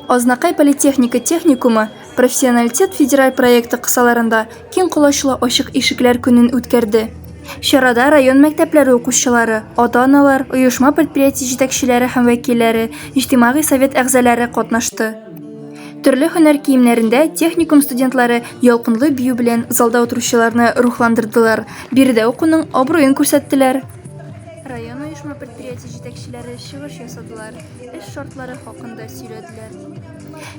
Азнакай политехника техникумы Профессионалитет федераль проекты кысаларында киң колачлы Ачык ишекләр көнен үткәрде. Чарада район мәктәпләре укучылары, ата-аналар, оешма-предприятие җитәкчеләре һәм вәкилләре, иҗтимагый совет әгъзалары катнашты. Төрле һөнәр киемнәрендә техникум студентлары ялкынлы бию белән залда утыручыларны рухландырдылар, биредә укуның абруен күрсәттеләр. Район оешма-предприятие җитәкчеләре чыгыш ясадылар, эш шартлары хакында сөйләделәр.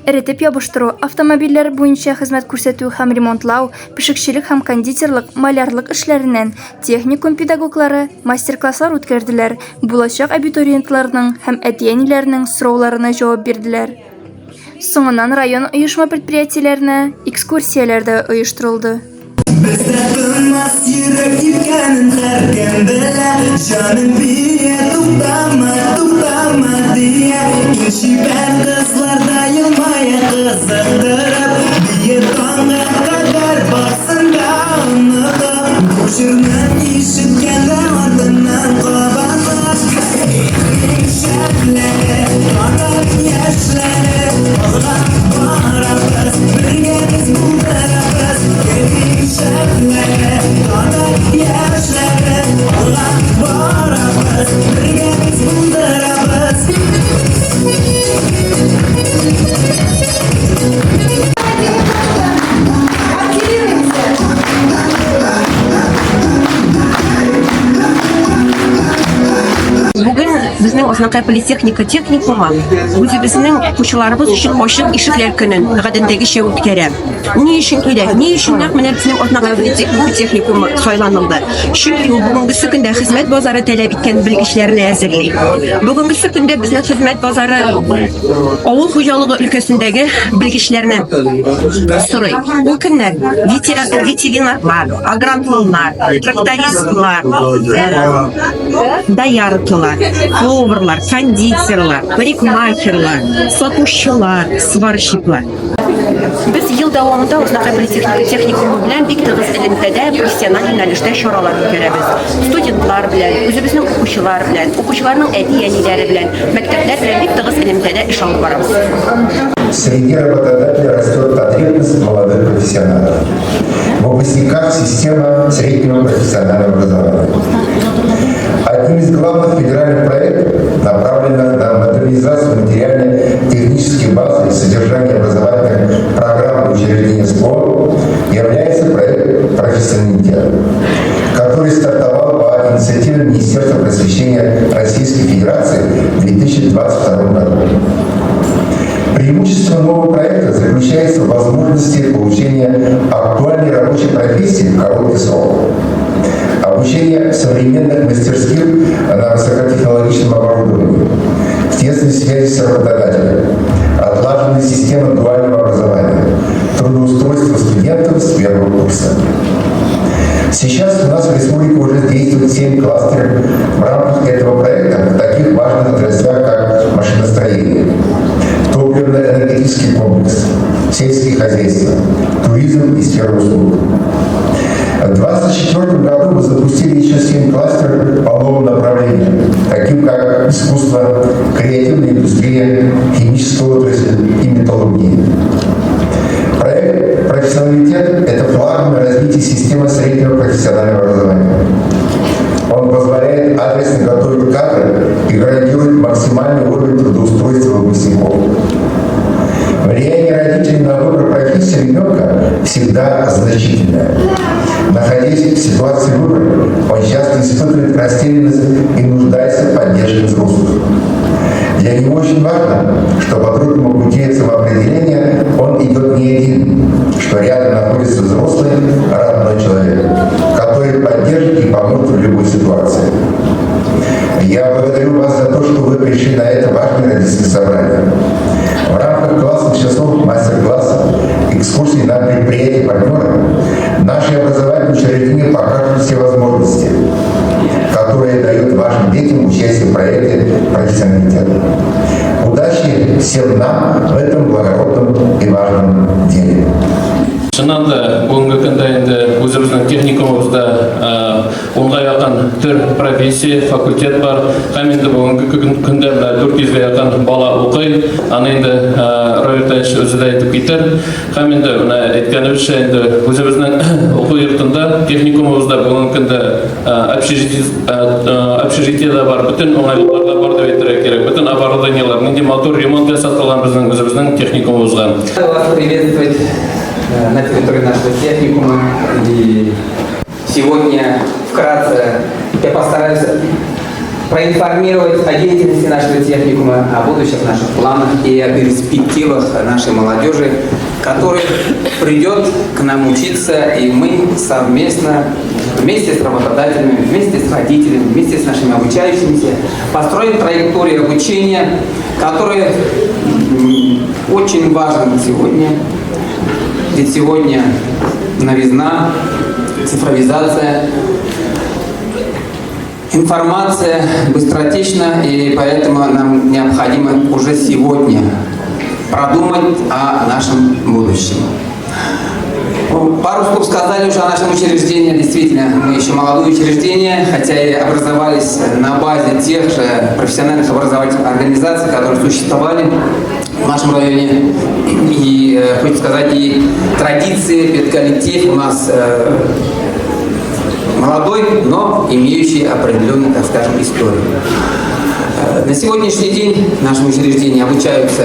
Эретеп ябыштыру, автомобильләр буенча хезмәт күрсәтү һәм ремонтлау, пешекчелек һәм кондитерлык, малярлык эшләреннән техникум педагоглары мастер-класслар үткәрделәр, булачак абитуриентларның һәм әти-әниләрнең сорауларына җавап бирделәр. Соңыннан район оешма-предприятиеләренә экскурсияләр дә оештырылды. Бездә тынмас йөрәк типкәнен һәркем белә, Җаным бия, туктама, туктама дия. Иң чибәр кызлар да елмая кызыктырып, Бие таңга кадәр барсын да онытып. Бу җырны ишеткәндә артыннан кабатлап, Иң шәпләре, татар яшьләре, Алга барабыз, бергә без булдырабыз. Бүген безнең Азнакай политехника техникумы үзебезнең укучыларыбыз өчен ачык ишекләр көнен гадәттәгечә үткәрә. Ни өчен кирәк? Ни өчен нәкъ менә безнең Азнакай политехника техникумы сайланылды? Чөнки ул бүгенгесе көндә хезмәт базары таләп иткән белгечләрне әзерли. Бүгенгесе көндә безнең хезмәт базары авыл хуҗалыгы өлкәсендәге белгечләрне сорый. Ул кемнәр? Ветеринарлар, агрономнар, трактористлар, дояркалар, поварлар, кондитерлар, парикмахерлар, сатучылар, сварщиклар. Без ел дәвамында Азнакай политехника техникумы белән бик тыгыз элемтәдә, профессиональ юнәлештә чаралар үткәрәбез. Студентлар белән, үзебезнең укучылар белән, укучыларның әти-әниләре белән, мәктәпләр белән бик тыгыз элемтәдә эш алып барабыз. Среди работодателей растет потребность молодых профессионалов. В выпускниках система среднего профессионального образования. Одним из главных федеральных проектов, направленных на модернизацию материально-технической базы и содержание образовательных программ учреждений СПО, является проект «Профессионалитет», который стартовал по инициативе Министерства просвещения Российской Федерации в 2022 году. Преимущество нового проекта заключается в возможности получения актуальной рабочей профессии в короткий срок. Обучение современных мастерских на высокотехнологичном оборудовании, в тесной связи с работодателем, отлаженная система дуального образования, трудоустройство студентов с первого курса. Сейчас у нас в республике уже действует 7 кластеров в рамках этого проекта в таких важных отраслях, как машиностроение, топливно-энергетический комплекс, сельское хозяйство, туризм и сфера услуг. В 2024 году мы запустили еще 7 кластеров по новым направлениям, таким как искусство, креативная индустрия, химическая отрасль и металлургия. Проект «Профессионалитет» – это флагман развития системы среднего профессионального образования. Он позволяет адресно готовить кадры и гарантирует максимальный уровень трудоустройства выпускников. Влияние родителей на выбор профессии ребенка всегда значительное. Находясь в ситуации выбора, он часто испытывает растерянность и нуждается в поддержке взрослых. Для него очень важно, что по трудному пути самоопределения он идет не один, что рядом находится взрослый, родной человек, который поддержит и поможет в любой ситуации. Я благодарю вас за то, что вы пришли на это важное родительское собрание. В рамках классных часов, мастер-классов, экскурсий на предприятия партнера наши образовательные учреждения покажут все возможности, которые дают вашим детям участие в проекте «Профессионалитет». Удачи всем нам в этом благородном и важном деле. Чыннан да, бүгенге көндә инде үзебезнең техникумыбызда Унга якын төр профессия, факультет бар. Һәм инде бүгенге көндә менә 400 гә якын бала укый. Аны инде Равил Таевич үзе дә әйтеп китәр. Һәм инде менә әйткәнебезчә, инде үзебезнең уку йортында, техникумыбызда бүгенге көндә общежитие дә бар, бөтен уңайлыклар да бар дип әйтергә кирәк. Бөтен оборудованиелар, нинди матур ремонт ясатылган безнең үзебезнең техникумыбызга. Вас приветствовать на территории нашего техникума. И сегодня вкратце я постараюсь проинформировать о деятельности нашего техникума, о будущих наших планах и о перспективах нашей молодежи, которая придет к нам учиться, и мы совместно, вместе с работодателями, вместе с родителями, вместе с нашими обучающимися построим траекторию обучения, которая очень важна сегодня. Ведь сегодня новизна, цифровизация, информация быстротечна, и поэтому нам необходимо уже сегодня продумать о нашем будущем. Пару слов сказали уже о нашем учреждении. Действительно, мы еще молодое учреждение, хотя и образовались на базе тех же профессиональных образовательных организаций, которые существовали в нашем районе. И, хочется сказать, и традиции, педколлектив у нас молодой, но имеющий определенную, так скажем, историю. На сегодняшний день в нашем учреждении обучаются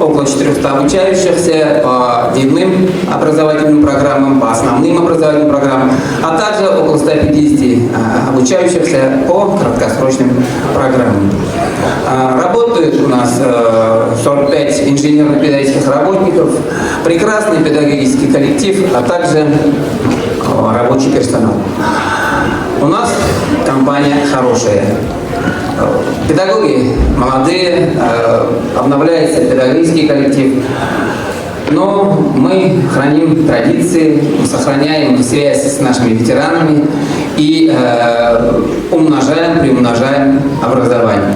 около 400 обучающихся по дневным образовательным программам, по основным образовательным программам, а также около 150 обучающихся по краткосрочным программам. Работают у нас 45 инженерно-педагогических работников, прекрасный педагогический коллектив, а также рабочий персонал. У нас компания хорошая. Педагоги молодые, обновляется педагогический коллектив, но мы храним традиции, сохраняем связь с нашими ветеранами и умножаем, приумножаем образование.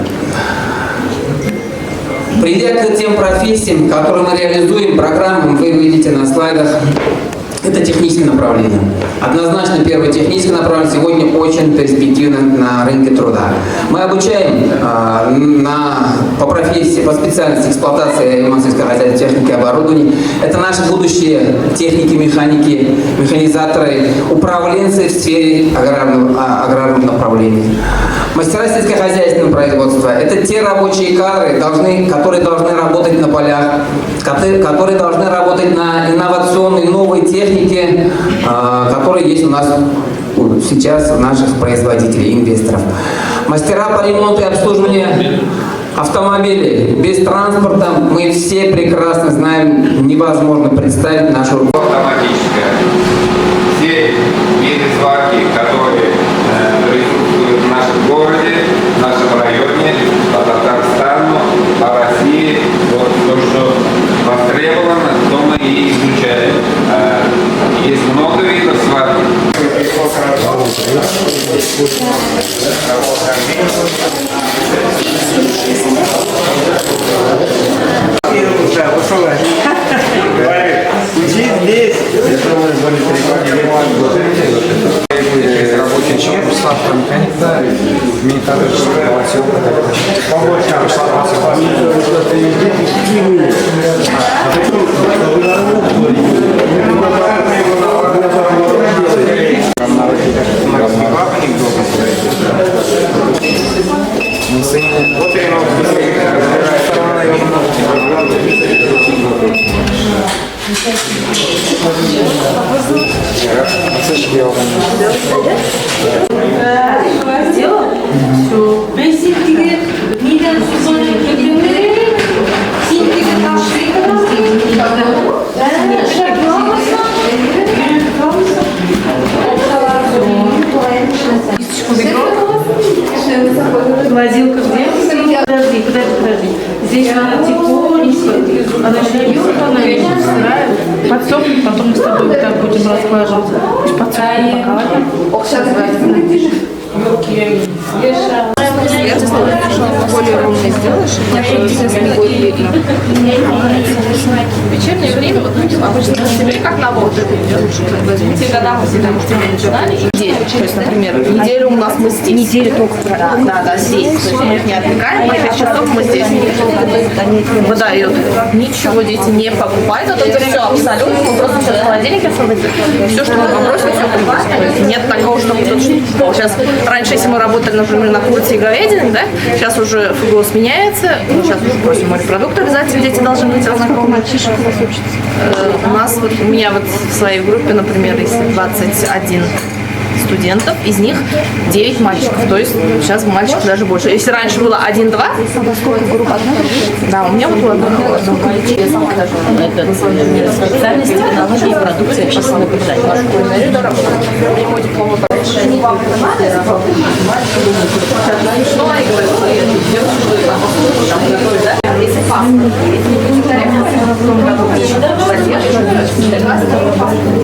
Придя к тем профессиям, которые мы реализуем, программам, вы видите на слайдах, это техническое направление. Однозначно первое техническое направление сегодня очень перспективно на рынке труда. Мы обучаем по профессии, по специальности эксплуатации и сельскохозяйственной техники и оборудования. Это наши будущие техники, механики, механизаторы, управленцы в сфере аграрного направления. Мастера сельскохозяйственного производства – это те рабочие кадры, которые должны работать на полях, которые должны работать на инновационной новой технике, которая есть у нас сейчас у наших производителей, инвесторов. Мастера по ремонту и обслуживанию автомобилей. Без транспорта, мы все прекрасно знаем, невозможно представить нашу... Автоматическая. Все виды сварки, которые присутствуют в нашем городе, в нашем районе, по Татарстану, по России, вот то, что востребовано, то мы и изучаем. Есть много видов сварки. Холодилка где? Подожди, подожди, подожди. Здесь надо тихонечко. Она еще не она еще сырая. Подсохнет, потом мы с тобой вот так будем расклаживаться. Пусть подсохнет пока, ладно? Более ровно сделаешь, сейчас не будет видно. В вечернее время, вот люди обычно в сентябре как на вот это идет. Те года мы всегда мы начинали. Неделю. То есть, например, неделю у нас мы здесь. Неделю только. Да, да, да, здесь. То есть мы их не отвлекаем, по 6 часов мы здесь. Выдают. Ничего дети не покупают. Вот это все абсолютно. Мы просто сейчас холодильники освободили. Все, что мы попросим, все привозим. То есть нет такого, что мы тут что Сейчас, раньше, если мы работали, например, на курице и говядине, да, сейчас уже ФГОС меняется, мы сейчас уже просим морепродукты обязательно, дети должны быть ознакомлены. У нас, вот, у меня вот в своей группе, например, если 21 студентов, из них 9 мальчиков, то есть сейчас мальчиков даже больше. Если раньше было 1-2, да, у меня вот было одна. Это специальность технологии продукции общественного питания.